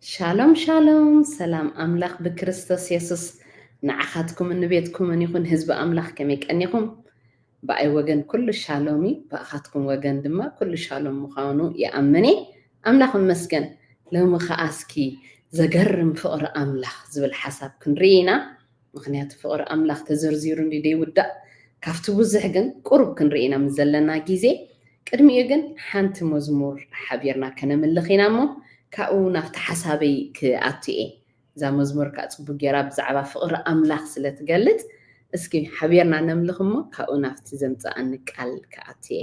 ሻሎም ሻሎም፣ ሰላም ኣምላኽ ብክርስቶስ የሱስ ንዓኻትኩምን ንቤትኩምን ይኹን። ህዝቢ ኣምላኽ ከመይ ቀኒኹም? ብኣይ ወገን ኩሉ ሻሎም እዩ፣ ብኣኻትኩም ወገን ድማ ኩሉ ሻሎም ምዃኑ ይኣምን እየ። ኣምላኽ ይመስገን። ሎሚ ኸኣ እስኪ ዘገርም ፍቕሪ ኣምላኽ ዝብል ሓሳብ ክንርኢ ኢና። ምኽንያቱ ፍቕሪ ኣምላኽ ተዘርዚሩ እንዲ ዘይውዳእ፣ ካብቲ ብዙሕ ግን ቁሩብ ክንርኢ ኢና ምስ ዘለና ግዜ። ቅድሚኡ ግን ሓንቲ መዝሙር ሓቢርና ከነምልኽ ኢና እሞ ካብኡ ናብቲ ሓሳበይ ክኣቱ እየ። እዛ መዝሙር ከዓ ጽቡቅ ጌራ ብዛዕባ ፍቕሪ ኣምላኽ ስለ ትገልጽ፣ እስኪ ሓቢርና ነምልኽ እሞ ካብኡ ናብቲ ዘምጽኣኒ ቃል ክኣቱ እየ።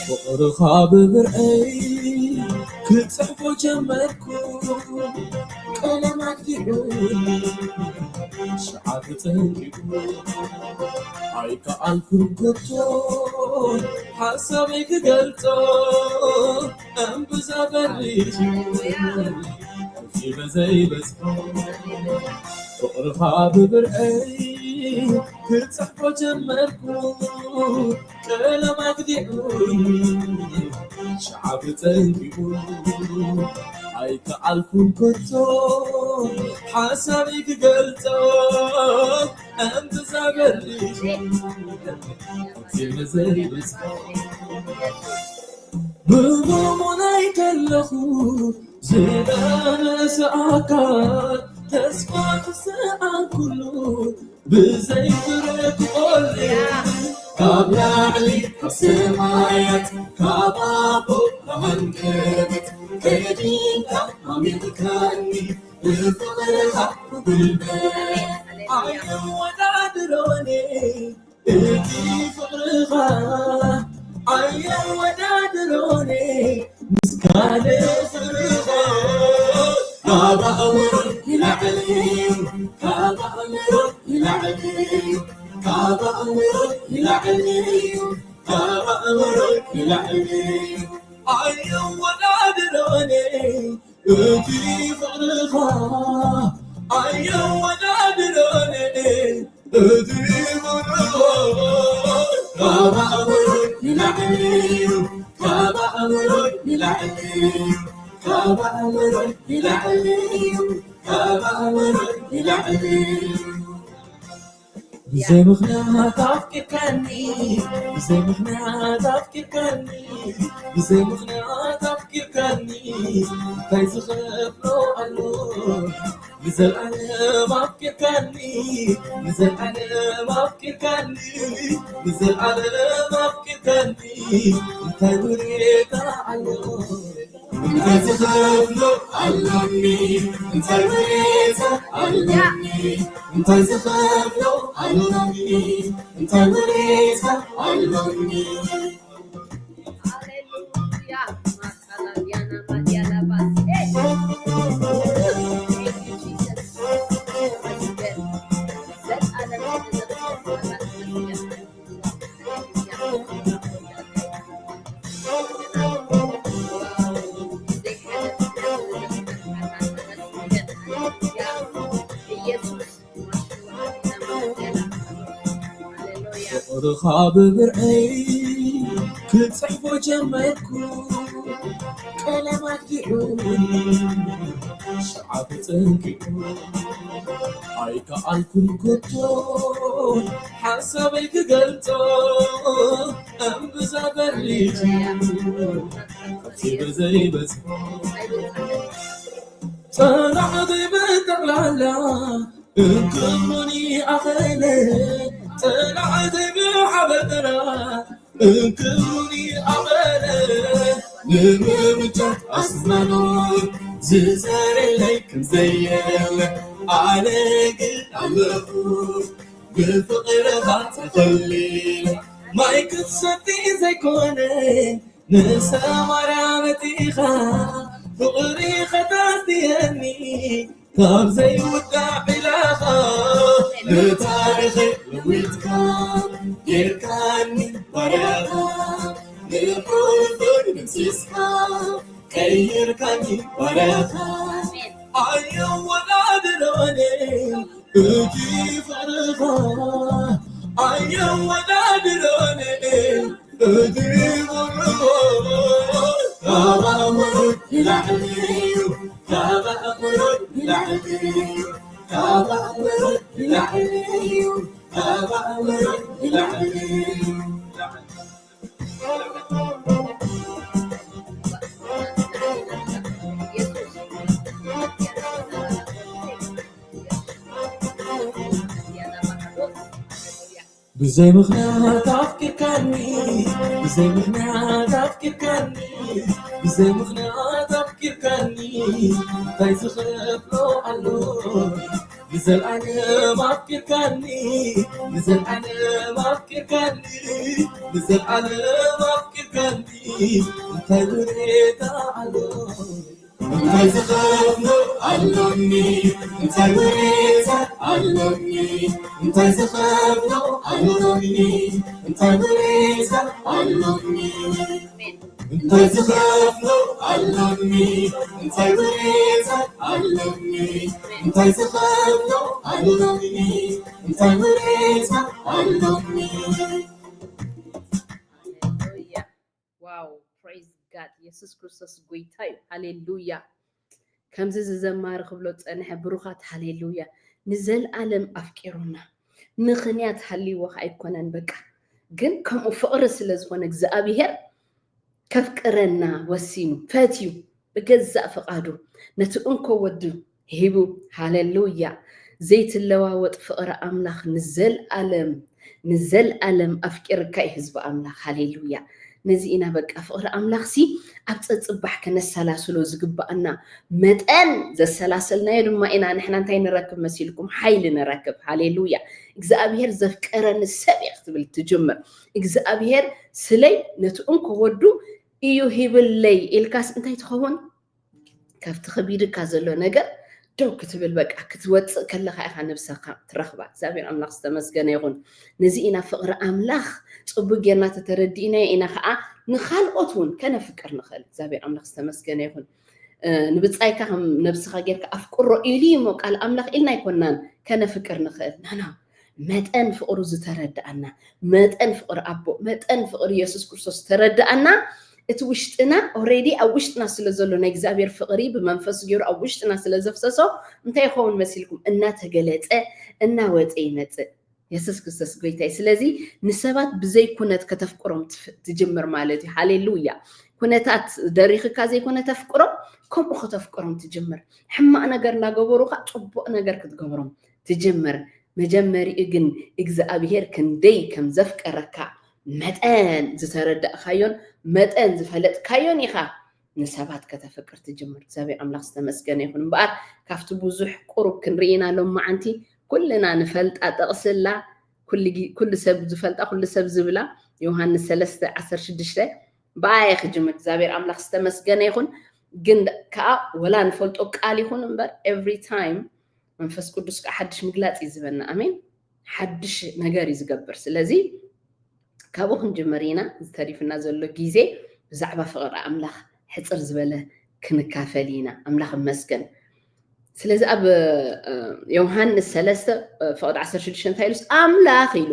ፍቕርኻ ብብርዐይ ክጽሕፎ ጀመርኩ፣ ቀለም ኣግዲዑኒ ሸዓ ተጸንቂቑ። ኣይከኣልኩን ከቶ ሓሳበይ ክገልጾ፣ እምብዛ በሪኹ ረኺበ ዘይበጽሖ። ፍቕርኻ ብብርዐይ ክጽሕፎ ጀመርኩ፣ ቀለም ኣግዲዑኒ ሸዓ ተጸንቂቑ። ኣይከኣልኩን ከቶ ሓሳበይ ክገልጾ፣ እምብዛ በሪኹ ረኺበ ዘይበጽሖ። ብሞሞናይ ከለኹ ዝደረሰ ኣካል ተስፋ ክሰኣን ኩሉ ብዘይ ፍረ ክቖልዕ ካብ ላዕሊ ካብ ሰማያት ካብ ኣቦ ብርሃን ገበት ከዲንካ ኣሚርካኒ ብፍቕርኻ ብጉልበት ኣይወዳድሮን እቲ ፍቕርኻ ኣየወዳድሮን ምስ ካልእ ፍቕርኻ ካብ ኣእምሮ ይላዕል እዩ፣ ካብ ኣእምሮ ይላዕል እዩ፣ ካብ ኣእምሮ ይላዕል እዩ፣ ካብ ኣእምሮ ይላዕል እዩ። ኣየወዳድሮን እቲ ፍቕርኻ ኣየወዳድሮን እቲ ፍቕርኻ ካብ ኣእምሮ ይላዕል እዩ፣ ካብ ኣእምሮ ይላዕል እዩ፣ ካብ ኣእምሮ ይላዕል እዩ፣ ካብ ኣእምሮ ይላዕል እዩ። ብዘይ ምኽንያት ኣፍቂርካኒ፣ ብዘይ ምኽንያት ኣፍቂርካኒ፣ ብዘይ ምኽንያት ኣፍቂርካኒ እንታይ ዝኸፍሎ ኣሎ? ንዘልኣለም ኣፍቂርካኒ፣ ንዘልኣለም ኣፍቂርካኒ፣ ንዘልኣለም ኣፍቂርካኒ እንታይ ውዴታ ኣሎ? እንታይ ዝኸፍሎ ኣሎኒ? እንታይ ውዴታ ኣሎኒ? እንታይ ዝኸፍሎ ኣሎኒ? እንታይ ውዴታ ኣሎኒ? ሃሌሉያ። ማካላዲያና ማዲያላ ባስ። ኤ! Thank you, Jesus. ዘላለም ኢየሱስ። ፍቕርኻ ብብርዐይ ክጽሕፎ ጀመርኩ፣ ቀለም ኣግዲዑኒ ሸዓ ተጸንቂቑ። ኣይከኣልኩን ከቶ ሓሳበይ ክገልጾ፣ እምብዛ በሪኹ ረኺበ ዘይበጽሖ። ጸናዕተይ ብጠቕላላ እንክሙኒ ኣኸለ፣ ጸናዕተይ ብሓበራ እንክሙኒ ኣኸለ፣ ንምምቻት ኣስናኖት ዝዘረለይ ከም ዘየለ፣ ኣነ ግን ኣለኹ ብፍቕርኻ ተኸሊለ። ማይ ክትሰቲ ዘይኮነ ንሰማርያ መጺኻ ፍቕሪ ኸተስትየኒ ካብ ዘይውዳእ ዕላኻ ንታሪኸይ ለዊጥካ ጌርካኒ ባርያኻ ንሕልፈይ ደምሲስካ ቀይርካኒ ባርያኻ ኣየወዳድሮን እቲ ፍቕርኻ ኣየወዳድሮን እቲ ፍቕርኻ ካብ ኣእምሮ ንላዕሊ እዩ ካብ ኣእምሮ ንላዕሊ እዩ ካብ ኣእምሮ ንላዕሊ እዩ ካብ ኣእምሮ ንላዕሊ እዩ ብዘይ ምኽንያት ኣፍቂርካኒ ብዘይ ምኽንያት ኣፍቂርካኒ ብዘይ ምኽንያት ኣፍቂርካኒ እንታይ ዝኸፍሎ ኣሎ ንዘልኣለም ኣፍቂርካኒ ንዘልኣለም ኣፍቂርካኒ ንዘልኣለም ኣፍቂርካኒ እንታይ ውሬታ ኣሎ እንታይ ዝኸፍሎ ኣሎኒ እንታይ ውሬታ ኣሎኒ እንታይ ዝኸፍሎ ኣሎኒ እንታይ ውሬታ ኣሎኒ እንታይ ዝኸፍሎ ኣሎኒ እንታይ ውሬታ ኣሎኒ እንታይ ዝኸፍሎ ኣሎኒ እንታይ ውሬታ ኣሎኒ Wow, praise God. የሱስ ክርስቶስ ጎይታ እዩ። ሃሌሉያ። ከምዚ ዝዘማሪ ክብሎ ዝጸንሐ ብሩኻት ሃሌሉያ። ንዘልኣለም ኣፍቂሩና። ምኽንያት ሃልይዎ ኣይኮነን በቃ። ግን ከምኡ ፍቕሪ ስለ ዝኾነ እግዚኣብሔር ከፍቅረና ወሲኑ ፈትዩ ብገዛእ ፍቓዱ ነቲ እንኮ ወዱ ሂቡ ሃሌሉያ ዘይትለዋወጥ ፍቕሪ ኣምላኽ ንዘልኣለም ንዘልኣለም ኣፍቂርካ እዩ ህዝቢ ኣምላኽ ሃሌሉያ ነዚ ኢና በቃ ፍቕሪ ኣምላኽ ሲ ኣብ ፀፅባሕ ከነሰላስሎ ዝግባኣና መጠን ዘሰላሰልናዮ ድማ ኢና ንሕና እንታይ ንረክብ መሲልኩም ሓይሊ ንረክብ ሃሌሉያ እግዚኣብሔር ዘፍቀረኒ ሰብ እየ ክትብል ትጅምር እግዚኣብሔር ስለይ ነቲ እንኮ ወዱ እዩ ሂብለይ ኢልካስ እንታይ ትኸውን ካብቲ ከቢድካ ዘሎ ነገር ደው ክትብል በቃ ክትወፅእ ከለካ ኢካ ነብሰካ ትረክባ እግዚኣብሔር ኣምላክ ዝተመስገነ ይኹን ነዚ ኢና ፍቅሪ ኣምላክ ፅቡቅ ጌርና ተተረዲእናዮ ኢና ከዓ ንካልኦት እውን ከነፍቅር ንክእል እግዚኣብሔር ኣምላክ ዝተመስገነ ይኹን ንብፃይካ ከም ነብስካ ጌርካ ኣፍቅሮ ኢሉ እሞ ቃል ኣምላክ ኢልና ኣይኮናን ከነፍቅር ንክእል ናና መጠን ፍቕሩ ዝተረድኣና መጠን ፍቕሪ ኣቦ መጠን ፍቕሪ የሱስ ክርስቶስ ዝተረድኣና እቲ ውሽጥና ኦሬዲ ኣብ ውሽጥና ስለ ዘሎ ናይ እግዚኣብሔር ፍቕሪ ብመንፈሱ ገይሩ ኣብ ውሽጥና ስለ ዘፍሰሶ እንታይ ይኸውን መሲልኩም እናተገለፀ እናወፀ ይመፅእ የሱስ ክርስቶስ ጎይታይ ስለዚ ንሰባት ብዘይ ኩነት ከተፍቅሮም ትጅምር ማለት እዩ ሃሌሉያ ኩነታት ደሪኽካ ዘይኮነ ተፍቅሮም ከምኡ ከተፍቅሮም ትጅምር ሕማቕ ነገር እናገበሩካ ፅቡቕ ነገር ክትገብሮም ትጅምር መጀመሪኡ ግን እግዚኣብሄር ክንደይ ከም ዘፍቀረካ መጠን ዝተረዳእካዮን መጠን ዝፈለጥካዮን ኢኻ ንሰባት ከተፍቅር ትጅምር እግዚኣብሔር ኣምላኽ ዝተመስገነ ይኹን እምበኣር ካብቲ ብዙሕ ቁሩብ ክንርኢና ሎም መዓንቲ ኩልና ንፈልጣ ጠቕስላ ኩሉ ሰብ ዝፈልጣ ኩሉ ሰብ ዝብላ ዮሃንስ ሰለስተ ዓሰርተ ሽዱሽተ ብኣየ ክጅምር እግዚኣብሔር ኣምላኽ ዝተመስገነ ይኹን ግን ከዓ ወላ ንፈልጦ ቃል ይኹን እምበር every time መንፈስ ቅዱስ ከዓ ሓድሽ ምግላፅ እዩ ዝበና ኣሜን ሓድሽ ነገር እዩ ዝገብር ስለዚ ካብኡ ክንጅምር ኢና ዝተሪፍና ዘሎ ግዜ ብዛዕባ ፍቅሪ ኣምላኽ ሕፅር ዝበለ ክንካፈል ኢና ኣምላኽ መስገን ስለዚ ኣብ ዮሃንስ ሰለስተ ፍቅዲ ዓሰርተ ሽዱሽተ እንታይ ኢሉስ ኣምላኽ ኢሉ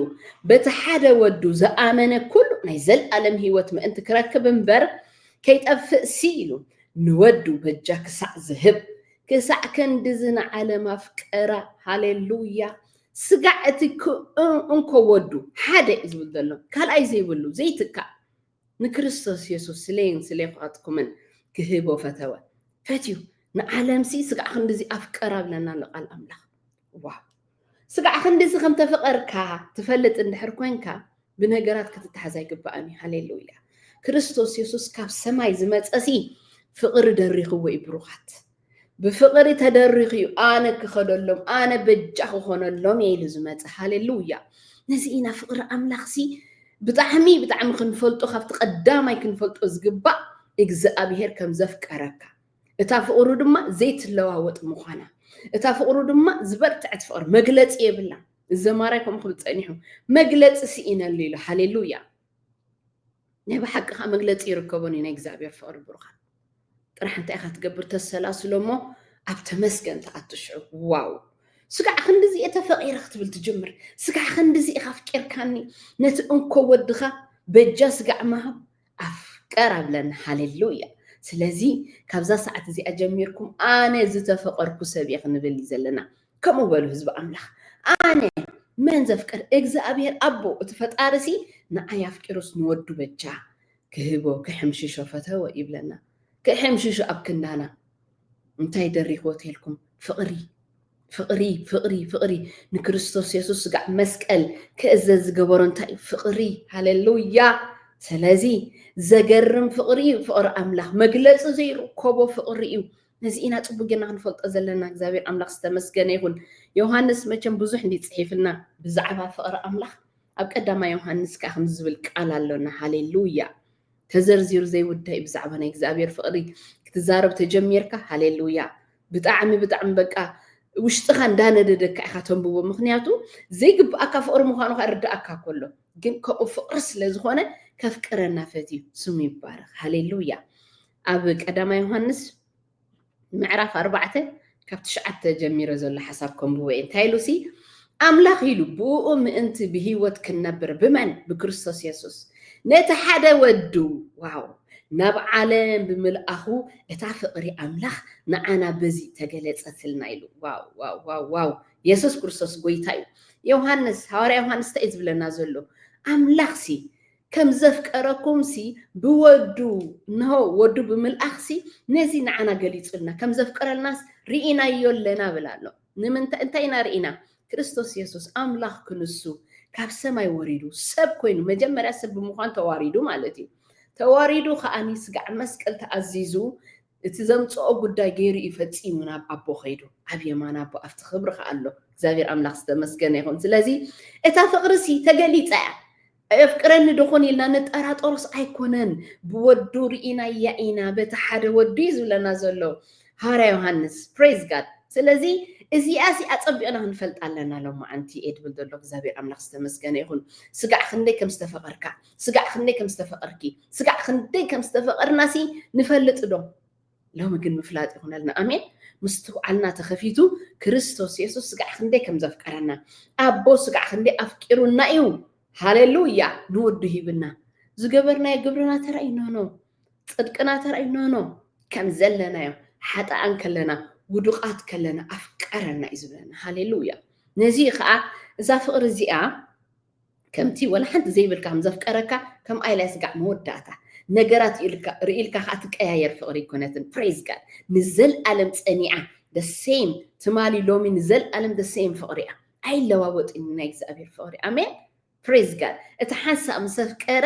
በቲ ሓደ ወዱ ዝኣመነ ኩሉ ናይ ዘለኣለም ህይወት ምእንቲ ክረክብ እምበር ከይጠፍእ ሲ ኢሉ ንወዱ በጃ ክሳዕ ዝህብ ክሳዕ ክንድዚ ንዓለም ኣፍቀራ ሃሌሉያ ስጋዕ እቲ እንኮ ወዱ ሓደ እዩ ዝብል ዘሎ ካልኣይ ዘይብሉ ዘይትካእ ንክርስቶስ የሱስ ስለይን ስለይኳትኩምን ክህቦ ፈተወ ፈትዩ ንዓለምሲ ስጋዕ ክንድዚ ኣፍቀራ ብለና ኣሎ ቃል ኣምላኽ ዋ ስጋዕ ክንድዚ ከም ተፈቐርካ ትፈልጥ እንድሕር ኮንካ ብነገራት ክትተሓዝ ኣይግባእን እዩ ሃሌሉያ ክርስቶስ የሱስ ካብ ሰማይ ዝመፀሲ ፍቕሪ ደሪኽዎ እዩ ብሩኻት ብፍቕሪ ተደሪኹ እዩ ኣነ ክኸደሎም ኣነ በጃ ክኾነሎም እየ ኢሉ ዝመፀ ሃሌሉያ ነዚ ኢና ፍቕሪ ኣምላኽሲ ብጣዕሚ ብጣዕሚ ክንፈልጦ፣ ካብቲ ቀዳማይ ክንፈልጦ ዝግባእ እግዚኣብሄር ከም ዘፍቀረካ፣ እታ ፍቕሩ ድማ ዘይትለዋወጥ ምዃና፣ እታ ፍቕሩ ድማ ዝበርትዐት ፍቕሪ መግለጺ የብላ። ዘማራይ ከምኡ ክብል ጸኒሑ፣ መግለጺ ስኢነሉ ኢሉ። ሃሌሉያ። ናይ ብሓቂ ከዓ መግለጺ ይርከቦን እዩ ናይ እግዚኣብሔር ፍቕሪ ብሩኻት። ጥራሕ እንታይ ኢኻ ትገብር? ተሰላስሎ እሞ ኣብ ተመስገን ትኣቱ ሽዑ። ዋው፣ ስጋዕ ክንድዚ እየ ተፈቒረ ክትብል ትጅምር። ስጋዕ ክንድዚ ኢኻ ኣፍቂርካኒ፣ ነቲ እንኮ ወድኻ በጃ ስጋዕ ምሃብ ኣፍቀር ኣብለና። ሃሌሉያ። ስለዚ ካብዛ ሰዓት እዚኣ ጀሚርኩም ኣነ ዝተፈቐርኩ ሰብ እየ ክንብል እዩ ዘለና። ከምኡ በሉ ህዝቢ ኣምላኽ። ኣነ መን ዘፍቅር እግዚኣብሔር ኣቦ እቲ ፈጣሪሲ ንዓይ ኣፍቂሩስ ንወዱ በጃ ክህቦ ክሕምሽሾ ፈተወ ይብለና። ክሕምሽሾ ኣብ ክንዳና እንታይ ደሪኽዎ ተልኩም? ፍቕሪ፣ ፍቕሪ፣ ፍቕሪ፣ ፍቕሪ። ንክርስቶስ የሱስ ስጋዕ መስቀል ክእዘዝ ዝገበሮ እንታይ እዩ? ፍቕሪ። ሃሌሉያ። ስለዚ ዘገርም ፍቕሪ እዩ ፍቕሪ ኣምላኽ፣ መግለጺ ዘይርከቦ ፍቕሪ እዩ። ነዚ ኢና ጽቡቅ ጌርና ክንፈልጦ ዘለና። እግዚኣብሔር ኣምላኽ ዝተመስገነ ይኹን። ዮሃንስ መቸም ብዙሕ እንዲ ጽሒፍልና ብዛዕባ ፍቕሪ ኣምላኽ። ኣብ ቀዳማይ ዮሃንስ ከኣ ከምዚ ዝብል ቃል ኣሎና። ሃሌሉያ። ተዘርዚሩ ዘይውዳእ እዩ ብዛዕባ ናይ እግዚኣብሔር ፍቕሪ ክትዛረብ ተጀሚርካ። ሃሌሉያ። ብጣዕሚ ብጣዕሚ በቃ ውሽጥኻ እንዳነደደካ ኢኻ ተንብቦ። ምኽንያቱ ዘይግብኣካ ፍቕሪ ምዃኑ ከኣ ርዳኣካ ከሎ፣ ግን ከምኡ ፍቕሪ ስለ ዝኾነ ከፍቅረና ፈትዩ። ስሙ ይባረኽ። ሃሌሉያ። ኣብ ቀዳማይ ዮሃንስ ምዕራፍ ኣርባዕተ ካብ ትሽዓተ ጀሚረ ዘሎ ሓሳብ ከንብቦ እየ። እንታይ ኢሉሲ? ኣምላኽ ኢሉ ብእኡ ምእንቲ ብህይወት ክንነብር ብመን? ብክርስቶስ የሱስ ነቲ ሓደ ወዱ፣ ዋው፣ ናብ ዓለም ብምልኣኹ እታ ፍቕሪ ኣምላኽ ንዓና በዚ ተገለጸትልና ኢሉ። ዋው፣ ዋው፣ ዋው፣ ዋው። የሱስ ክርስቶስ ጎይታ እዩ። ዮሃንስ፣ ሃዋርያ ዮሃንስ እንታይ እዩ ዝብለና ዘሎ? ኣምላኽሲ ከም ዘፍቀረኩምሲ ብወዱ፣ እንሆ ወዱ ብምልኣኽሲ ነዚ ንዓና ገሊጹልና፣ ከም ዘፍቀረልናስ ርኢናዮ ኣለና ብል ኣሎ። ንምንታይ፣ እንታይ ኢና ርኢና? ክርስቶስ የሱስ ኣምላኽ ክንሱ ካብ ሰማይ ወሪዱ ሰብ ኮይኑ፣ መጀመርያ ሰብ ብምዃን ተዋሪዱ ማለት እዩ። ተዋሪዱ ከኣኒ ስጋዕ መስቀል ተኣዚዙ እቲ ዘምጽኦ ጉዳይ ገይሩ እዩ ፈጺሙ ናብ ኣቦ ኸይዱ። ኣብ የማን ኣቦ ኣብቲ ክብሪ ከኣ ኣሎ። እግዚኣብሔር ኣምላኽ ዝተመስገነ ይኹን። ስለዚ እታ ፍቕሪ ሲ ተገሊጻ እያ። ኣየፍቅረኒ ዶ ኾን ኢልና ንጠራጠሮስ ኣይኮነን። ብወዱ ርኢናያ ኢና፣ በቲ ሓደ ወዱ እዩ ዝብለና ዘሎ ሃዋርያ ዮሃንስ። ፕሬዝ ጋድ። ስለዚ እዚኣ ሲ ኣጸቢቕና ክንፈልጣ ኣለና። ሎማዓንቲ እየ ድብል ዘሎ እግዚኣብሔር ኣምላኽ ዝተመስገነ ይኹን። ስጋዕ ክንደይ ከም ዝተፈቐርካ፣ ስጋዕ ክንደይ ከም ዝተፈቐርኪ፣ ስጋዕ ክንደይ ከም ዝተፈቐርና ሲ ንፈልጥ ዶ? ሎሚ ግን ምፍላጥ ይኹነልና። ኣሜን። ምስትውዓልና ተኸፊቱ ክርስቶስ የሱስ ስጋዕ ክንደይ ከም ዘፍቀረና፣ ኣቦ ስጋዕ ክንደይ ኣፍቂሩና እዩ። ሃሌሉያ። ንወዱ ሂብና። ዝገበርናዮ ግብርና ተራእዩ ኖኖ፣ ጽድቅና ተራእዩ ኖኖ። ከም ዘለናዮ ሓጥኣን ከለና፣ ውዱቓት ከለና ኣፍቀረና እዩ ዝብለና። ሃሌሉያ። ነዚ እዩ ከዓ እዛ ፍቕሪ እዚኣ ከምቲ ወላ ሓንቲ ዘይብልካ ከም ዘፍቀረካ ከም ኣይላይ ስጋዕ መወዳእታ ነገራት ኢልካ ርኢልካ ከዓ ትቀያየር ፍቕሪ ይኮነትን። ፕሬዝ ጋድ። ንዘልኣለም ጸኒዓ፣ the same፣ ትማሊ ሎሚ ንዘልኣለም the same ፍቕሪ እያ። ኣይለዋወጥን ናይ እግዚኣብሔር ፍቕሪ። ኣሜን። ፕሬዝ ጋድ። እቲ ሓንሳእ ምስ ኣፍቀረ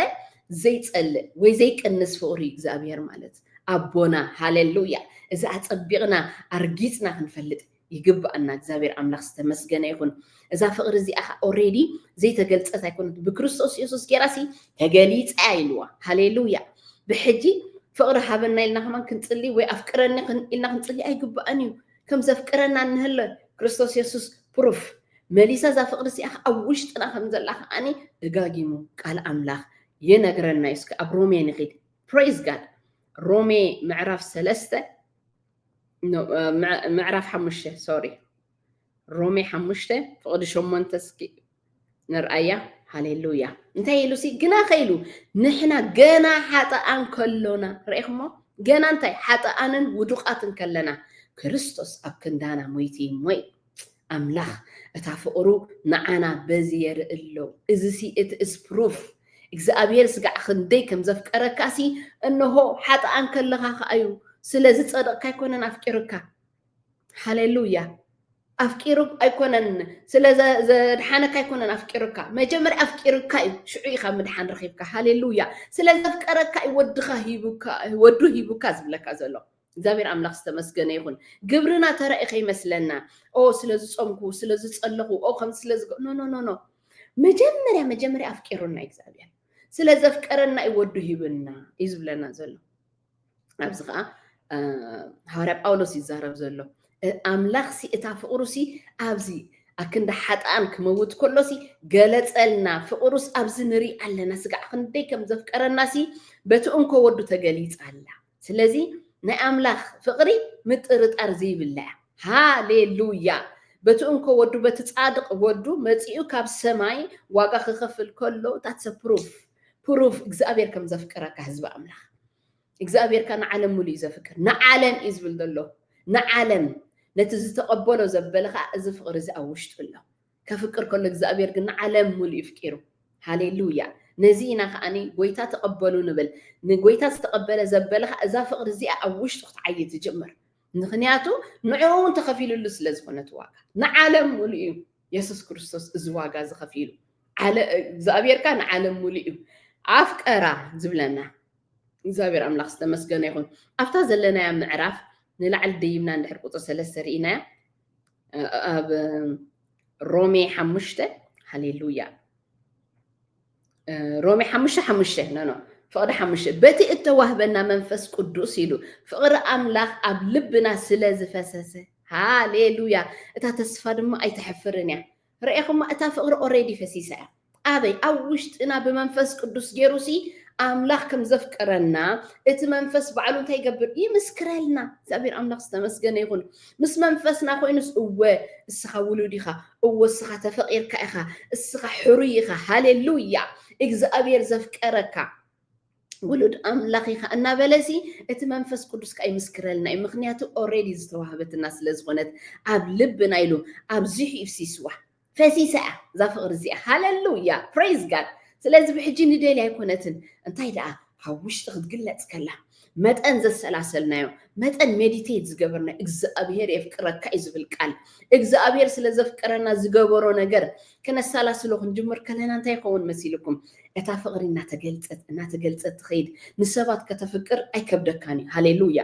ዘይጸልእ ወይ ዘይቅንስ ፍቕሪ እዩ እግዚኣብሔር ማለት ኣቦና። ሃሌሉያ። እዚ ኣጸቢቕና ኣርጊጽና ክንፈልጥ ይግብኣና። እግዚኣብሔር ኣምላኽ ዝተመስገነ ይኹን። እዛ ፍቕሪ እዚኣ ኸዓ ኦሬዲ ዘይተገልጸት ኣይኮነት፣ ብክርስቶስ የሱስ ጌራሲ ተገሊጻ እያ ኢልዋ። ሃሌሉያ። ብሕጂ ፍቕሪ ሃበና ኢልና ከማን ክንጽሊ ወይ ኣፍቅረኒ ክን- ኢልና ክንጽሊ ኣይግብኣን እዩ። ከም ዘፍቅረና እንህለ ክርስቶስ የሱስ ፕሩፍ መሊሳ እዛ ፍቕሪ እዚኣ ኸዓ ኣብ ውሽጥና ከም ዘላ ከዓኒ ደጋጊሙ ቃል ኣምላኽ ይነግረና እዩ። እስከ ኣብ ሮሜ ንኺድ። ፕሬዝ ጋድ። ሮሜ ምዕራፍ ሰለስተ፣ ኖ፣ እ፣ ምዕ-፣ ምዕራፍ ሓሙሽተ፣ ሶሪ። ሮሜ ሓሙሽተ ፍቕዲ ሸሞንተ እስኪ ንርኣያ። ሃሌሉያ። እንታይ ኢሉ ሲ? ግና ከኢሉ ንሕና ገና ሓጥኣን ከሎና፣ ርኢኹሞ? ገና እንታይ? ሓጥኣንን ውዱቓትን ከለና ክርስቶስ ኣብ ክንዳና ሞይቱ እዩ። ሞይ ኣምላኽ እታ ፍቕሩ ንዓና በዚ የርኢ ኣሎ። እዚ ሲ እቲ is proof። እግዚኣብሔር ስጋዕ ክንደይ ከም ዘፍቀረካ ሲ እንሆ ሓጥኣን ከለኻ ከኣ እዩ። ስለ ዝጸደቕካ ኣይኮነን ኣፍቂሩካ። ሃሌሉያ። ኣፍቂሩ ኣይኮነን፣ ስለ ዘ-፣ ዘድሓነካ ኣይኮነን ኣፍቂሩካ። መጀመርያ ኣፍቂሩካ እዩ፣ ሽዑ ኢኻ ምድሓን ረኺብካ። ሃሌሉያ። ስለ ዘፍቀረካ እዩ ወድኻ ሂቡካ፣ ወዱ ሂቡካ ዝብለካ ዘሎ። እግዚኣብሔር ኣምላኽ ዝተመስገነ ይኹን። ግብርና ተራኢ ከይመስለና። ኦ፣ ስለ ዝጾምኩ፣ ስለ ዝጸለኹ፣ ኦ፣ ከም ስለ ዝገ-፣ ኖ፣ ኖ፣ ኖ፣ ኖ። መጀመርያ፣ መጀመርያ ኣፍቂሩና እግዚኣብሔር። ስለ ዘፍቀረና እዩ ወዱ ሂብና እዩ ዝብለና ዘሎ። ኣብዚ ከዓ ሃዋርያ ጳውሎስ ይዛረብ ዘሎ። ኣምላኽሲ እታ ፍቕሩሲ ኣብዚ ኣክንዲ ሓጥኣን ክመውት ከሎሲ ገለጸልና። ፍቕሩስ ኣብዚ ንርኢ ኣለና። ስጋዕ ክንደይ ከም ዘፍቀረናሲ በቲ እንኮ ወዱ ተገሊጻ ኣላ። ስለዚ ናይ ኣምላኽ ፍቕሪ ምጥርጣር ዘይብላ እያ። ሃሌሉያ። በቲ እንኮ ወዱ በቲ ጻድቕ ወዱ መጺኡ ካብ ሰማይ ዋጋ ክኸፍል ከሎ that's proof proof እግዚኣብሔር ከም ዘፍቅረካ ህዝቢ ኣምላኽ። እግዚኣብሔር ከ ንዓለም ሙሉ እዩ ዘፍቅር። ንዓለም እዩ ዝብል ዘሎ። ንዓለም ነቲ ዝተቐበሎ ዘበለ ከዓ እዚ ፍቕሪ እዚ ኣብ ውሽጡ ኣሎ። ከፍቅር ከሎ እግዚኣብሔር ግን ንዓለም ሙሉ እዩ ፍቂሩ። ሃሌሉያ። ነዚ ኢና ከዓኒ ጎይታ ተቐበሉ ንብል። ንጎይታ ዝተቐበለ ዘበለ ከዓ እዛ ፍቕሪ እዚኣ ኣብ ውሽጡ ክትዓይ ትጅምር። ምክንያቱ ንዕኡ እውን ተኸፊሉሉ ስለ ዝኾነ እቲ ዋጋ ንዓለም ሙሉ እዩ። የሱስ ክርስቶስ እዚ ዋጋ እዚ ከፊሉ። እግዚኣብሔር ከ ንዓለም ሙሉ እዩ ኣፍቀራ ዝብለና። እግዚኣብሔር ኣምላኽ ዝተመስገነ ይኹን። ኣብታ ዘለናያ ምዕራፍ ንላዕሊ ደይብና እንድሕር ቁፅሪ ሰለስተ ርኢናያ ኣብ ሮሜ ሓሙሽተ። ሃሌሉያ። ሮሜ ሓሙሽተ ሓሙሽተ። ኖ ኖ ፍቕዲ ሓሙሽተ በቲ እተዋህበና መንፈስ ቅዱስ ኢሉ ፍቕሪ ኣምላኽ ኣብ ልብና ስለ ዝፈሰሰ። ሃሌሉያ። እታ ተስፋ ድማ ኣይተሕፍርን እያ። ረኤኹማ እታ ፍቕሪ ኦሬዲ ፈሲሳ እያ። ኣበይ ኣብ ውሽጥና ብመንፈስ ቅዱስ ገይሩሲ ኣምላኽ ከም ዘፍቀረና እቲ መንፈስ ባዕሉ እንታይ ይገብር ይምስክረልና። እግዚኣብሔር ኣምላኽ ዝተመስገነ ይኹን። ምስ መንፈስና ኮይኑስ እወ እስኻ ውሉድ ኢኻ፣ እወ እስኻ ተፈቂርካ ኢኻ፣ እስኻ ሕሩይ ኢኻ። ሃሌሉያ። እግዚኣብሔር ዘፍቀረካ ውሉድ ኣምላኽ ኢኻ እናበለሲ እቲ መንፈስ ቅዱስ ከዓ ይምስክረልና እዩ። ምክንያቱ ኦሬዲ ዝተዋህበትና ስለ ዝኾነት ኣብ ልብና ኢሉ ኣብዚሑ ይፍሲስዋ። ፈሲሳ እያ እዛ ፍቕሪ እዚኣ። ሃሌሉያ praise God። ስለዚ ብሕጂ ንደልያ ኣይኮነትን። እንታይ ደኣ ካብ ውሽጢ ክትግለጽ ከላ መጠን ዘሰላሰልናዮ መጠን ሜዲቴት ዝገበርናዮ እግዚኣብሔር የፍቅረካ እዩ ዝብል ቃል እግዚኣብሔር ስለ ዘፍቅረና ዝገበሮ ነገር ከነሰላስሎ ክንጅምር ከለና እንታይ ይኸውን መሲልኩም? እታ ፍቕሪ እናተገልጸት እናተገልጸት ትኸይድ። ንሰባት ከተፍቅር ኣይከብደካን እዩ። ሃሌሉያ።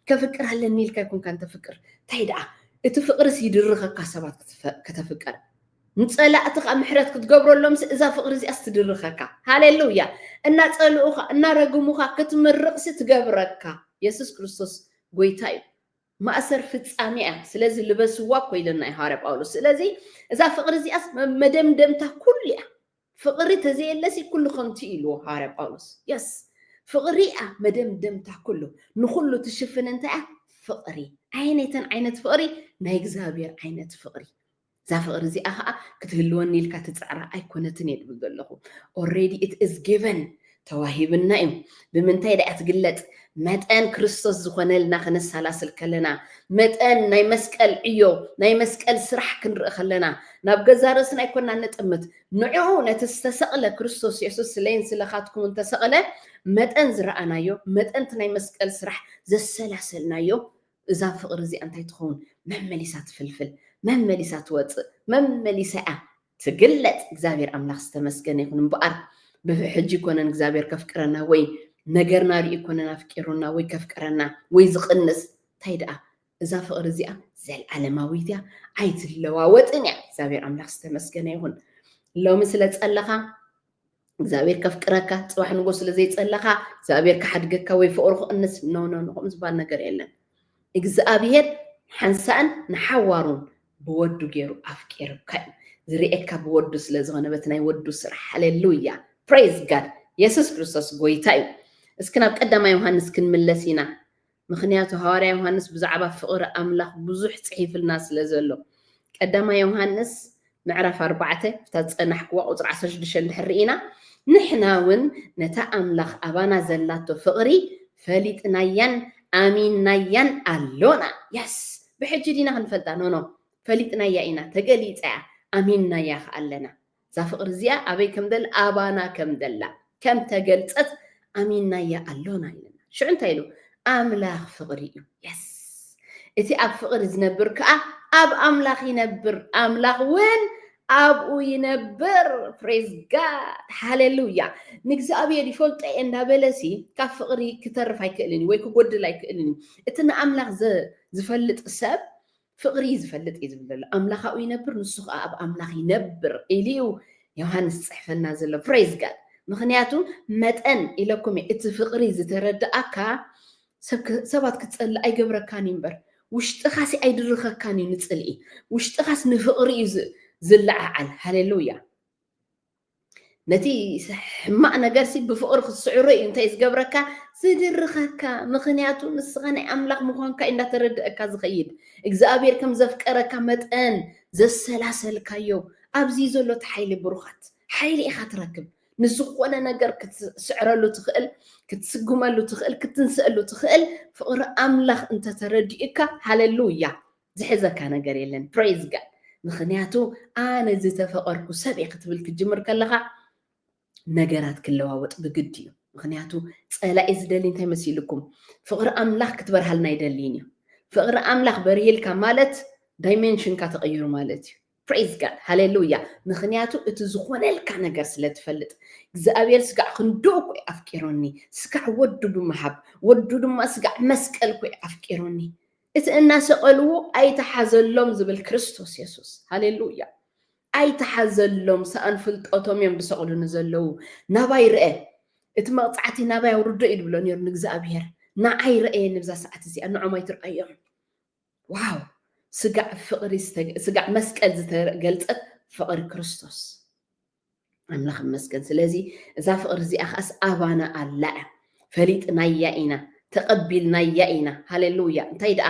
ከፍቅር ኣለኒ ኢልካ ኣይኮንካን ተፍቅር። እንታይ ደኣ እቲ ፍቕርስ ይድርኸካ ሰባት ከተፍቅር። ንጸላእቲ ከዓ ምሕረት ክትገብረሎምስ እዛ ፍቕሪ እዚኣስ ትድርኸካ። ሃሌሉያ። እናጸልኡኻ እናረግሙኻ ክትምርቕሲ ትገብረካ። የሱስ ክርስቶስ ጎይታ እዩ። ማእሰር ፍጻሜ እያ። ስለዚ ልበስዋ እኮ ኢለና እዩ ሃዋርያ ጳውሎስ። ስለዚ እዛ ፍቕሪ እዚኣስ መደምደምታ ኩሉ እያ። ፍቕሪ ተዘየለሲ ኩሉ ከንቱ ኢልዎ ሃዋርያ ጳውሎስ። የስ ፍቕሪ እያ መደምደምታ ኩሉ። ንኩሉ ትሽፍን እንታይ እያ? ፍቕሪ። ዓይነይተን ዓይነት ፍቕሪ ናይ እግዚኣብሔር ዓይነት ፍቕሪ። እዛ ፍቕሪ እዚኣ ከዓ ክትህልወኒ ኢልካ ትፅዕራ ኣይኮነትን እየ ድብል ዘለኹ። Already it is given ተዋሂብና እዩ። ብምንታይ ደኣ ትግለጥ? መጠን ክርስቶስ ዝኾነልና ከነሰላስል ከለና፣ መጠን ናይ መስቀል ዕዮ ናይ መስቀል ስራሕ ክንርኢ ከለና ናብ ገዛ ርእስና ኣይኮና ንጥምት። ንዕኡ ነቲ ዝተሰቕለ ክርስቶስ የሱስ ስለይን ስለኻትኩምን ተሰቕለ መጠን ዝረኣናዮ መጠን እቲ ናይ መስቀል ስራሕ ዘሰላሰልናዮ እዛ ፍቕሪ እዚኣ እንታይ ትኸውን? መመሊሳ ትፍልፍል፣ መመሊሳ ትወፅእ፣ መመሊሳ እያ ትግለፅ። እግዚኣብሔር ኣምላኽ ዝተመስገነ ይኹን። እምበኣር ብሕጂ ይኮነን እግዚኣብሔር ከፍቅረና ወይ ነገርና ርኢ ይኮነን ኣፍቂሩና ወይ ከፍቅረና ወይ ዝቕንስ። እንታይ ደኣ እዛ ፍቕሪ እዚኣ ዘልዓለማዊት እያ፣ ኣይትለዋወጥን እያ። እግዚኣብሔር ኣምላኽ ዝተመስገነ ይኹን። ሎሚ ስለ ጸለኻ እግዚኣብሔር ከፍቅረካ፣ ጽባሕ ንጎ ስለ ዘይጸለኻ እግዚኣብሔር ክሓድገካ ወይ ፍቕሩ ክቕንስ። ኖ ኖ ኖ፣ ከምኡ ዝበሃል ነገር የለን። እግዚኣብሔር ሓንሳእን ንሓዋሩን ብወዱ ገይሩ ኣፍቂሩካ እዩ። ዝርእየካ ብወዱ ስለ ዝኾነ በቲ ናይ ወዱ ስራሕ። ሃሌሉያ ፕሬዝ ጋድ። የሱስ ክርስቶስ ጎይታ እዩ። እስኪ ናብ ቀዳማይ ዮሃንስ ክንምለስ ኢና። ምኽንያቱ ሃዋርያ ዮሃንስ ብዛዕባ ፍቕሪ ኣምላኽ ብዙሕ ጽሒፍልና ስለ ዘሎ። ቀዳማይ ዮሃንስ ምዕራፍ ኣርባዕተ፣ እታ ዝጸናሕክዋ ቁጽሪ ዓሰርተ ሽዱሽተ እንድሕር ርኢና፣ ንሕና እውን ነታ ኣምላኽ ኣባና ዘላቶ ፍቕሪ ፈሊጥናያን ኣሚንናያን ኣሎና። የስ፣ ብሕጂ ዲና ክንፈልጣ? ኖ ኖ፣ ፈሊጥናያ ኢና፣ ተገሊጻ እያ፣ ኣሚንናያ ከኣ ኣለና። እዛ ፍቕሪ እዚኣ ኣበይ ከም ደላ፣ ኣባና ከም ደላ፣ ከም ተገልጸት ኣሚንናያ ኣሎና ኢለና። ሽዑ እንታይ ኢሉ? ኣምላኽ ፍቕሪ እዩ። የስ፣ እቲ ኣብ ፍቕሪ ዝነብር ከኣ ኣብ ኣምላኽ ይነብር፣ ኣምላኽ እውን ኣብኡ ይነብር። ፕሬዝ ጋድ፣ ሃሌሉያ። ንእግዚኣብሔር ይፈልጦ እየ እንዳበለሲ ካብ ፍቕሪ ክተርፍ ኣይክእልን እዩ ወይ ክጎድል ኣይክእልን እዩ። እቲ ንኣምላኽ ዝፈልጥ ሰብ ፍቕሪ እዩ ዝፈልጥ እዩ ዝብል ዘሎ። ኣምላኽ ኣብኡ ይነብር፣ ንሱ ከዓ ኣብ ኣምላኽ ይነብር ኢሉ እዩ ዮሃንስ ዝፅሕፈልና ዘሎ። ፕሬዝ ጋድ። ምኽንያቱ መጠን ኢለኩም እየ፣ እቲ ፍቕሪ ዝተረዳእካ ሰባት ክትጸልእ ኣይገብረካን እዩ እምበር፣ ውሽጥኻሲ ኣይድርኸካን እዩ ንጽልኢ፣ ውሽጥኻስ ንፍቕሪ እዩ ዝለዓዓል። ሃሌሉያ። ነቲ ሕማቕ ነገርሲ ብፍቕሪ ክትስዕሮ እዩ እንታይ ዝገብረካ? ዝድርኸካ። ምኽንያቱ ንስኻ ናይ ኣምላኽ ምዃንካ እዩ እንዳተረድአካ ዝኸይድ። እግዚኣብሔር ከም ዘፍቀረካ መጠን ዘሰላሰልካዮ ኣብዚ ዘሎ እቲ ሓይሊ፣ ብሩኻት፣ ሓይሊ ኢኻ ትረክብ። ንዝኾነ ነገር ክትስዕረሉ ትኽእል፣ ክትስጉመሉ ትኽእል፣ ክትንስአሉ ትኽእል። ፍቕሪ ኣምላኽ እንተተረዲኡካ፣ ሃሌሉያ፣ ዝሕዘካ ነገር የለን። ፕሬዝ ጋድ። ምኽንያቱ ኣነ ዝተፈቐርኩ ሰብ እየ ክትብል ክትጅምር ከለኻ ነገራት ክለዋወጥ ብግድ እዩ። ምኽንያቱ ጸላኢ ዝደሊ እንታይ መሲልኩም? ፍቕሪ ኣምላኽ ክትበርሃልና ኣይደልይን እዩ። ፍቕሪ ኣምላኽ በርሂልካ ማለት ዳይሜንሽንካ ተቐይሩ ማለት እዩ። ፕሬዝ ጋድ፣ ሃሌሉያ። ምኽንያቱ እቲ ዝኾነልካ ነገር ስለ ትፈልጥ፣ እግዚኣብሔር ስጋዕ ክንድኡ እኮ እዩ ኣፍቂሮኒ፣ ስጋዕ ወዱ ብምሃብ፣ ወዱ ድማ ስጋዕ መስቀል እኮ እዩ ኣፍቂሮኒ። እቲ እናሰቐልዎ ኣይተሓዘሎም ዝብል ክርስቶስ የሱስ፣ ሃሌሉያ። ኣይተሓዘሎም፣ ሰኣን ፍልጠቶም እዮም ዝሰቕሉኒ ዘለዉ። ናባይ ርአ፣ እቲ መቕጻዕቲ ናባይ ኣውርዶ እዩ ዝብሎ ነይሩ ንእግዚኣብሔር። ንዓይ ርአየ ንብዛ ሰዓት እዚኣ፣ ንዖም ኣይትርኣዮም። ዋው! ስጋዕ ፍቕሪ ዝተገ-፣ ስጋዕ መስቀል ዝተገልጸት ፍቕሪ ክርስቶስ። ኣምላኽ ይመስገን። ስለዚ እዛ ፍቕሪ እዚኣ ኸኣስ ኣባና ኣላ እያ። ፈሊጥናያ ኢና፣ ተቐቢልናያ ኢና። ሃሌሉያ። እንታይ ደኣ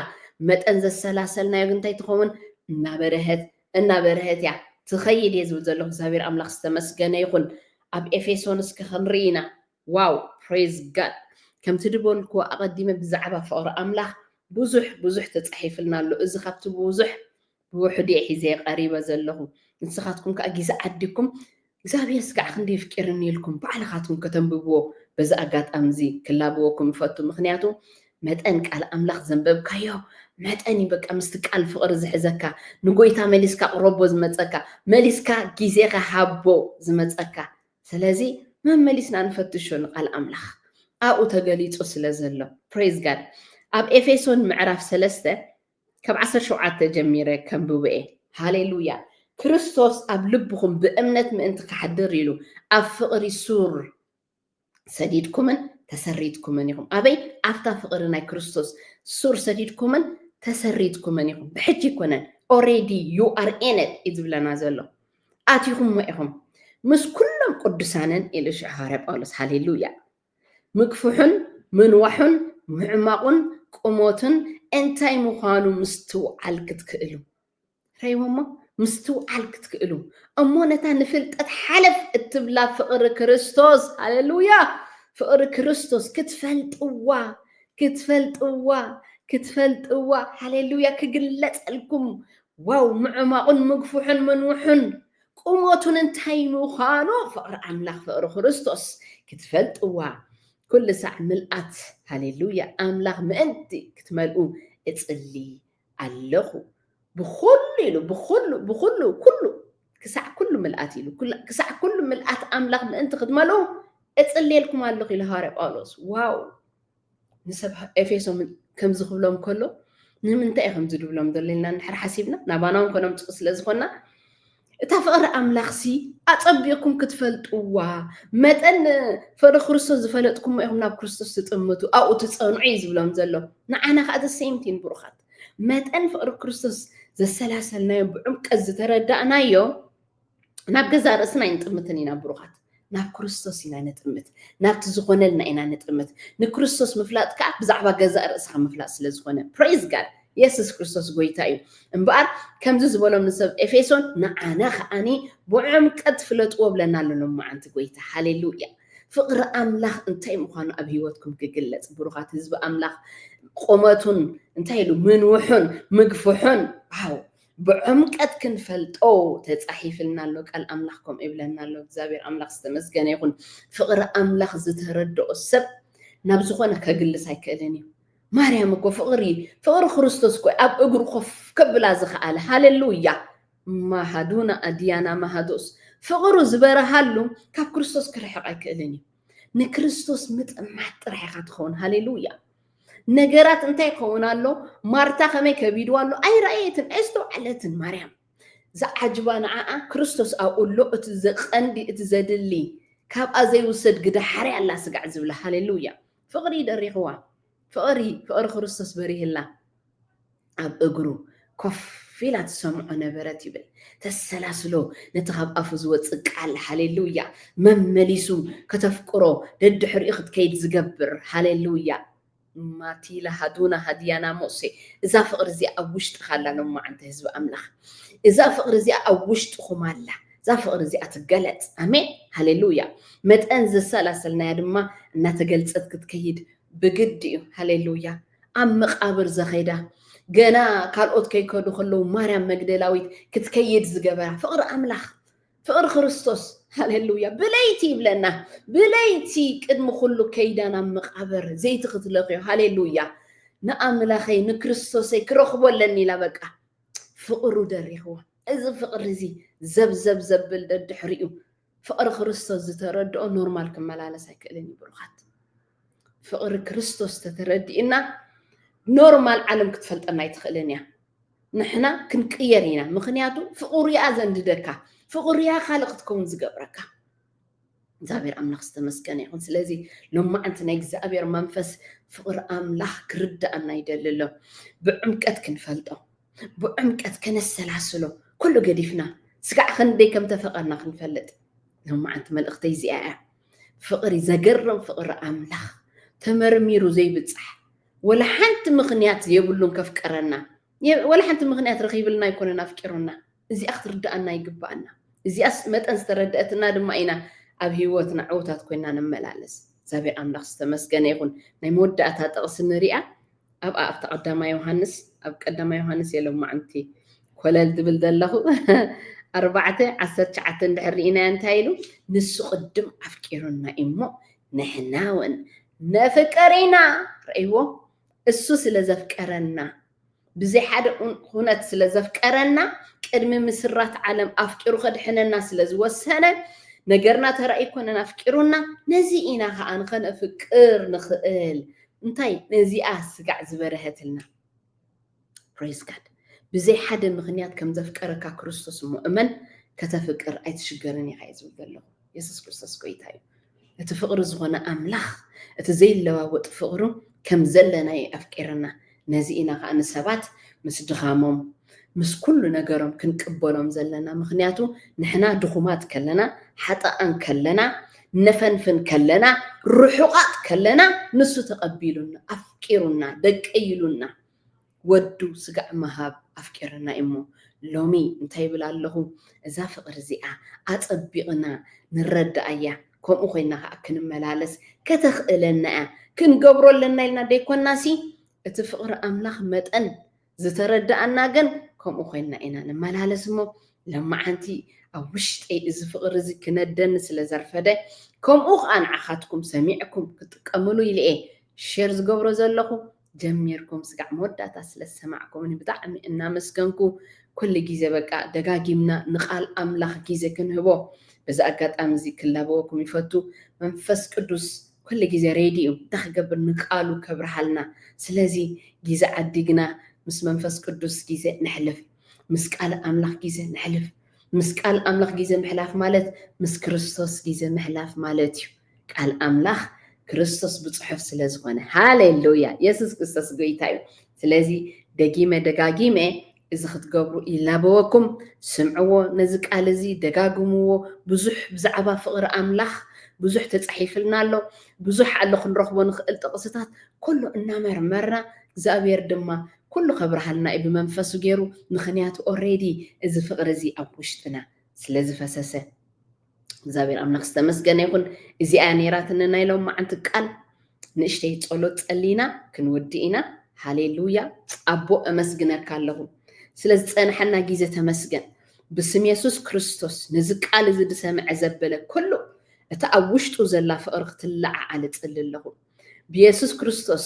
መጠን ዘሰላሰልናዮ ግን እንታይ ትኸውን? እናበረሀት፣ እናበረሀት እያ ትኸይድ እየ ዝብል ዘለኹ። እግዚኣብሔር ኣምላኽ ዝተመስገነ ይኹን። ኣብ ኤፌሶን እስከ ክንርኢ ኢና። ዋው፣ ፕሬዝ ጋድ። ከምቲ ድበልኩዎ ኣቐዲመ ብዛዕባ ፍቕሪ ኣምላኽ ብዙሕ፣ ብዙሕ ተጻሒፍልና ኣሎ። እዚ ካብቲ ብዙሕ ብውሕዱ እየ ሒዘ ቀሪበ ዘለኹ። ንስኻትኩም ከኣ ግዜ ዓዲኩም እግዚኣብሔር ስጋዕ ክንደይ የፍቂርኒ ኢልኩም ባዕልኻትኩም ከተንብብዎ በዚ ኣጋጣሚ እዚ ክላብወኩም ይፈቱ። ምኽንያቱ መጠን ቃል ኣምላኽ ዘንበብካዮ መጠን እዩ በቃ ምስቲ ቃል ፍቕሪ ዝሕዘካ። ንጎይታ መሊስካ ቅረቦ ዝመጸካ፣ መሊስካ ግዜኻ ሃቦ ዝመጸካ። ስለዚ መመሊስና ንፈትሾ ንቃል ኣምላኽ። ኣብኡ ተገሊጹ ስለ ዘሎ። ፕሬዝ ጋድ። ኣብ ኤፌሶን ምዕራፍ ሰለስተ ካብ ዓሰርተ ሸውዓተ ጀሚረ ከንብቦ እየ። ሃሌሉያ። ክርስቶስ ኣብ ልብኹም ብእምነት ምእንቲ ክሓድር ኢሉ ኣብ ፍቕሪ ሱር ሰዲድኩምን ተሰሪትኩምን ኢኹም። ኣበይ? ኣብታ ፍቕሪ ናይ ክርስቶስ ሱር ሰዲድኩምን ተሰሪትኩምን ኢኹም። ብሕጂ ኣይኮነን። Already you are in it እዩ ዝብለና ዘሎ። ኣቲኹምሞ ኢኹም። ምስ ኩሎም ቅዱሳንን ኢሉ ሽዑ ሃዋርያ ጳውሎስ። ሃሌሉያ። ምግፍሑን ምንዋሑን ምዕማቑን ቁሞቱን እንታይ ምዃኑ ምስትውዓል ክትክእሉ። ረይዎ እሞ ምስትውዓል ክትክእሉ። እሞ ነታ ንፍልጠት ሓለፍ እትብላ ፍቕሪ ክርስቶስ፣ ሃሌሉያ፣ ፍቕሪ ክርስቶስ ክትፈልጥዋ፣ ክትፈልጥዋ፣ ክትፈልጥዋ፣ ሃሌሉያ፣ ክግለጸልኩም። ዋው፣ ምዕማቑን ምግፍሑን ምንውሑን ቁመቱን እንታይ ምዃኑ ፍቕሪ ኣምላኽ ፍቕሪ ክርስቶስ ክትፈልጥዋ ኩሉ ሳዕ ምልኣት፣ ሃሌሉያ፣ ኣምላኽ ምእንቲ ክትመልኡ እጽሊ ኣለኹ። ብኹሉ ኢሉ፣ ብኹሉ፣ ብኹሉ፣ ኩሉ፣ ክሳዕ ኩሉ ምልኣት ኢሉ፣ ኩላ-፣ ክሳዕ ኩሉ ምልኣት ኣምላኽ ምእንቲ ክትመልኡ እጽልየልኩም ኣለኹ ኢሉ ሃዋርያ ጳውሎስ። ዋው! ንሰብ ኤፌሶን ከምዚ ክብሎም ከሎ ንምንታይ እዩ ከምዚ ድብሎም ዘሎ ኢልና እንድሕር ሓሲብና፣ ናባና እውን ከነምጽኡ ስለ ዝኾንና፣ እታ ፍቕሪ ኣምላኽሲ ኣጸቢቕኩም ክትፈልጥዋ፣ መጠን ፍቕሪ ክርስቶስ ዝፈለጥኩሞ ኢኹም ናብ ክርስቶስ ትጥምቱ፣ ኣብኡ ትጸንዑ እዩ ዝብሎም ዘሎ። ንዓና ከኣ the same thing ብሩኻት። መጠን ፍቕሪ ክርስቶስ ዘሰላሰልናዮ፣ ብዕምቀት ዝተረዳእናዮ፣ ናብ ገዛእ ርእስና ኣይንጥምትን ኢና ብሩኻት። ናብ ክርስቶስ ኢና ንጥምት። ናብቲ ዝኾነልና ኢና ንጥምት። ንክርስቶስ ምፍላጥ ከኣ ብዛዕባ ገዛእ ርእስኻ ምፍላጥ ስለ ዝኾነ። ፕሬዝ ጋድ። የሱስ ክርስቶስ ጎይታ እዩ። እምበኣር ከምዚ ዝበሎም ንሰብ ኤፌሶን፣ ንዓና ከኣኒ ብዕምቀት ፍለጥዎ ብለና ኣሎ ሎማዓንቲ ጎይታ። ሃሌሉያ። ፍቕሪ ኣምላኽ እንታይ ምዃኑ ኣብ ህይወትኩም ክግለጽ፣ ብሩኻት ህዝቢ ኣምላኽ፣ ቁመቱን እንታይ ኢሉ ምንውሑን ምግፍሑን፣ ዋው፣ ብዕምቀት ክንፈልጦ ተጻሒፍልና ኣሎ። ቃል ኣምላኽ ከምኡ ይብለና ኣሎ። እግዚኣብሔር ኣምላኽ ዝተመስገነ ይኹን። ፍቕሪ ኣምላኽ ዝተረድኦ ሰብ ናብ ዝኾነ ከግልስ ኣይክእልን እዩ። ማርያም እኮ ፍቕሪ፣ ፍቕሪ ክርስቶስ እኮ ኣብ እግሩ ኮፍ ከብላ ዝኸኣለ። ሃሌሉያ። ማሃዱና ኣድያና ማሃዶስ። ፍቕሩ ዝበረሃሉ ካብ ክርስቶስ ክርሕቕ ኣይክእልን እዩ። ንክርስቶስ ምጥማት ጥራሕ ኢኻ ትኸውን። ሃሌሉያ። ነገራት እንታይ ይኸውን ኣሎ? ማርታ ከመይ ከቢድዋ ኣሎ? ኣይረኣየትን፣ ኣይስተውዓለትን ማርያም። ዝዓጅባ ንዓኣ ክርስቶስ ኣብኡ ኣሎ፣ እቲ ዘቐንዲ፣ እቲ ዘድሊ፣ ካብኣ ዘይውሰድ ግዳ ሓርያ ኣላ ስጋዕ ዝብላ። ሃሌሉያ። ፍቕሪ ደሪኽዋ። ፍቕሪ፣ ፍቕሪ ክርስቶስ በሪህላ። ኣብ እግሩ ኮፍ ኢላ ትሰምዖ ነበረት ይብል። ተሰላስሎ፣ ነቲ ካብ ኣፉ ዝወጽእ ቃል፣ ሃሌሉያ፣ መመሊሱ ከተፍቅሮ፣ ደድሕሪኡ ክትከይድ ዝገብር፣ ሃሌሉያ። ማቲላ ሃዱና ሃዲያና ሞሴ፣ እዛ ፍቕሪ እዚኣ ኣብ ውሽጥኻ ኣላ። ሎማዓንቲ ህዝቢ ኣምላኽ፣ እዛ ፍቕሪ እዚኣ ኣብ ውሽጥኹም ኣላ። እዛ ፍቕሪ እዚኣ ትገለጽ። ኣሜን፣ ሃሌሉያ። መጠን ዘሰላሰልናያ ድማ እናተገልጸት ክትከይድ ብግዲ እዩ። ሃሌሉያ። ኣብ መቓብር ዘኸይዳ፣ ገና ካልኦት ከይከዱ ከለዉ ማርያም መግደላዊት ክትከይድ ዝገበራ፣ ፍቕሪ ኣምላኽ፣ ፍቕሪ ክርስቶስ፣ ሃሌሉያ። ብለይቲ ይብለና፣ ብለይቲ ቅድሚ ኩሉ ከይዳ ናብ መቓብር ዘይቲ ክትለኽዮ፣ ሃሌሉያ። ንኣምላኸይ ንክርስቶሰይ ክረኽቦ ኣለኒ ኢላ፣ በቃ ፍቕሩ ደሪኽዋ። እዚ ፍቕሪ እዚ ዘብዘብ ዘብል ደድሕሪኡ ፍቕሪ ክርስቶስ ዝተረድኦ ኖርማል ክመላለስ ኣይክእልን እዩ። ብሩኻት፣ ፍቕሪ ክርስቶስ ተተረዲእና ኖርማል ዓለም ክትፈልጠና ኣይትኽእልን እያ። ንሕና ክንቅየር ኢና። ምኽንያቱ ፍቕሩ እያ ዘንድደካ፣ ፍቕሩ እያ ካልእ ክትከውን ዝገብረካ። እግዚኣብሔር ኣምላኽ ዝተመስገነ ይኹን። ስለዚ ሎማዓንቲ ናይ እግዚኣብሔር መንፈስ ፍቕሪ ኣምላኽ ክርዳኣና ይደሊ ኣሎ። ብዕምቀት ክንፈልጦ፣ ብዕምቀት ከነሰላስሎ፣ ኩሉ ገዲፍና ስጋዕ ክንደይ ከም ተፈቐርና ክንፈልጥ። ሎማዓንቲ መልእኽተይ እዚኣ እያ። ፍቕሪ፣ ዘገርም ፍቕሪ ኣምላኽ፣ ተመርሚሩ ዘይብጻሕ፣ ወላ ሓንቲ ምኽንያት የብሉን ከፍቅረና። የ-፣ ወላ ሓንቲ ምኽንያት ረኺብልና ኣይኮነን ኣፍቂሩና። እዚኣ ክትርድኣና ይግብኣና። እዚኣስ መጠን ዝተረድአትና ድማ ኢና ኣብ ህይወትና ዕውታት ኮይና ንመላለስ። እግዚኣብሔር ኣምላኽ ዝተመስገነ ይኹን። ናይ መወዳእታ ጥቕሲ ንሪኣ። ኣብኣ ኣብቲ ቀዳማይ ዮሃንስ፣ ኣብ ቀዳማይ ዮሃንስ እየ ሎማዓንቲ ኮለል ዝብል ዘለኹ። ኣርባዕተ ዓሰርተ ትሽዓተ እንድሕር ርኢናዮ እንታይ ኢሉ? ንሱ ቅድም ኣፍቂሩና እዩ እሞ ንሕና እውን ነፍቅር ኢና። ረእይዎ? እሱ ስለ ዘፍቀረና፣ ብዘይ ሓደ ኩነት ስለ ዘፍቀረና፣ ቅድሚ ምስራት ዓለም ኣፍቂሩ ከድሕነና ስለ ዝወሰነ፣ ነገርና ተራእዩ ኣይኮነን ኣፍቂሩና። ነዚ ኢና ከኣ ንኸነፍቅር ንኽእል። እንታይ? ነዚኣ ስጋዕ ዝበረሀትልና። ፕሬዝ ጋድ። ብዘይ ሓደ ምኽንያት ከም ዘፍቀረካ ክርስቶስ እሞ እመን፣ ከተፍቅር ኣይትሽገርን ኢኻ እየ ዝብል ዘለኹ። የሱስ ክርስቶስ ጎይታ እዩ። እቲ ፍቕሪ ዝኾነ ኣምላኽ፣ እቲ ዘይለዋወጥ ፍቕሩ ከም ዘለና እዩ ኣፍቂርና። ነዚ ኢና ከኣ ንሰባት ምስ ድኻሞም፣ ምስ ኩሉ ነገሮም ክንቅበሎም ዘለና። ምኽንያቱ ንሕና ድኹማት ከለና፣ ሓጠኣን ከለና፣ ነፈንፍን ከለና፣ ርሑቓት ከለና፣ ንሱ ተቐቢሉና፣ ኣፍቂሩና፣ ደቀይ ኢሉና። ወዱ ስጋዕ ምሃብ ኣፍቂርና እሞ ሎሚ እንታይ ይብል ኣለኹ? እዛ ፍቕሪ እዚኣ ኣጸቢቕና ንረዳኣያ፣ ከምኡ ኮይና ከኣ ክንመላለስ ከተኽእለና እያ። ክንገብሮ ኣለና ኢልና ደይኮናሲ፣ እቲ ፍቕሪ ኣምላኽ መጠን ዝተረዳኣና ግን ከምኡ ኮይና ኢና ንመላለስ እሞ፣ ለማዓንቲ ኣብ ውሽጠይ እዚ ፍቕሪ እዚ ክነደኒ ስለ ዘርፈደ፣ ከምኡ ከኣ ንዓኻትኩም ሰሚዕኩም ክትጥቀምሉ ኢለ እየ ሼር ዝገብሮ ዘለኹ። ጀሚርኩም ስጋዕ መወዳእታ ስለ ዝሰማዕኩምኒ ብጣዕሚ እናመስገንኩ፣ ኩሉ ግዜ በቃ ደጋጊምና ንቃል ኣምላኽ ግዜ ክንህቦ በዚ ኣጋጣሚ እዚ ክላበወኩም ይፈቱ። መንፈስ ቅዱስ ኩሉ ግዜ ሬዲ እዩ። እንታይ ክገብር? ንቃሉ ከብርሃልና። ስለዚ ግዜ ዓዲግና ምስ መንፈስ ቅዱስ ግዜ ነሕልፍ፣ ምስ ቃል ኣምላኽ ግዜ ነሕልፍ። ምስ ቃል ኣምላኽ ግዜ ምሕላፍ ማለት ምስ ክርስቶስ ግዜ ምሕላፍ ማለት እዩ። ቃል ኣምላኽ ክርስቶስ ብጽሑፍ ስለ ዝኾነ። ሃሌሉያ! የሱስ ክርስቶስ ጎይታ እዩ። ስለዚ ደጊመ ደጋጊመ እዚ ክትገብሩ ይላበወኩም። ስምዕዎ፣ ነዚ ቃል እዚ ደጋግምዎ። ብዙሕ ብዛዕባ ፍቕሪ ኣምላኽ ብዙሕ ተጻሒፍልና ኣሎ። ብዙሕ ኣሎ ክንረኽቦ ንኽእል ጥቕስታት። ኩሉ እናመርመርና እግዚኣብሔር ድማ ኩሉ ከብርሃልና እዩ ብመንፈሱ ገይሩ። ምኽንያቱ ኦሬዲ እዚ ፍቕሪ እዚ ኣብ ውሽጥና ስለ ዝፈሰሰ። እግዚኣብሔር ኣምላኽ ዝተመስገነ ይኹን። እዚኣ ነይራትኒ ናይ ሎማዓንቲ ቃል። ንእሽተይ ጸሎት ጸሊና ክንውድእ ኢና። ሃሌሉያ። ኣቦ፣ እመስግነካ ኣለኹ ስለ ዝጸንሐና ግዜ ተመስገን። ብስም የሱስ ክርስቶስ ነዚ ቃል እዚ ዝሰምዐ ዘበለ ኩሉ እታ ኣብ ውሽጡ ዘላ ፍቕሪ ክትለዓዓል እጽሊ ኣለኹ። ብየሱስ ክርስቶስ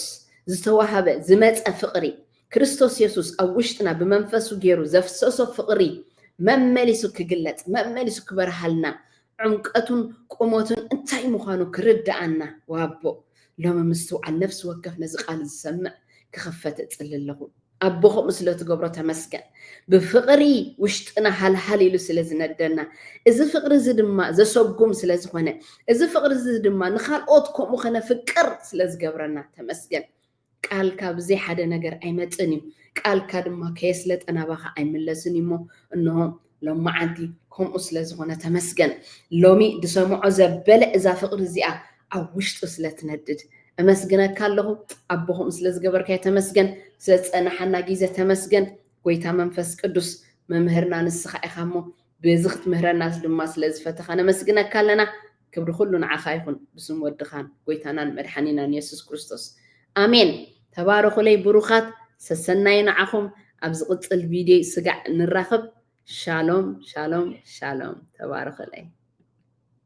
ዝተዋህበ ዝመጸ ፍቕሪ፣ ክርስቶስ የሱስ ኣብ ውሽጥና ብመንፈሱ ገይሩ ዘፍሰሶ ፍቕሪ መመሊሱ ክግለጽ፣ መመሊሱ ክበርሃልና፣ ዕምቀቱን ቁመቱን እንታይ ምዃኑ ክርድኣና፣ ዋቦ፣ ሎሚ ምስትውዓል ነፍሲ ወከፍ ነዚ ቃል ዝሰምዕ ክኽፈት እጽሊ ኣለኹ። ኣቦ ከምኡ ስለ ትገብሮ ተመስገን። ብፍቕሪ ውሽጥና ሃልሃል ኢሉ ስለ ዝነደና፣ እዚ ፍቕሪ እዚ ድማ ዘሰጉም ስለ ዝኾነ፣ እዚ ፍቕሪ እዚ ድማ ንኻልኦት ከምኡ ከነፍቅር ስለ ዝገብረና ተመስገን። ቃልካ ብዘይ ሓደ ነገር ኣይመጽእን እዩ። ቃልካ ድማ ከየስለጠ ናባኻ ኣይምለስን እዩ እሞ፣ እንሆ ሎመዓንቲ ከምኡ ስለ ዝኾነ ተመስገን። ሎሚ ዝሰምዖ ዘበለ እዛ ፍቕሪ እዚኣ ኣብ ውሽጡ ስለ ትነድድ እመስግነካ ኣለኹ። ኣቦኹም ስለ ዝገበርካዮ ተመስገን። ስለ ዝጸናሓና ግዜ ተመስገን። ጎይታ መንፈስ ቅዱስ መምህርና ንስኻ ኢኻ እሞ፣ በዚ ክትምህረና ድማ ስለ ዝፈተኻ ነመስግነካ ኣለና። ክብሪ ኩሉ ንዓኻ ይኹን፣ ብስም ወድኻን ጎይታናን መድሓኒናን የሱስ ክርስቶስ፣ ኣሜን። ተባረኹለይ ብሩኻት፣ ሰሰናዩ ንዓኹም። ኣብ ዝቕጽል ቪድዮ ስጋዕ ንራኸብ። ሻሎም፣ ሻሎም፣ ሻሎም። ተባረኹለይ።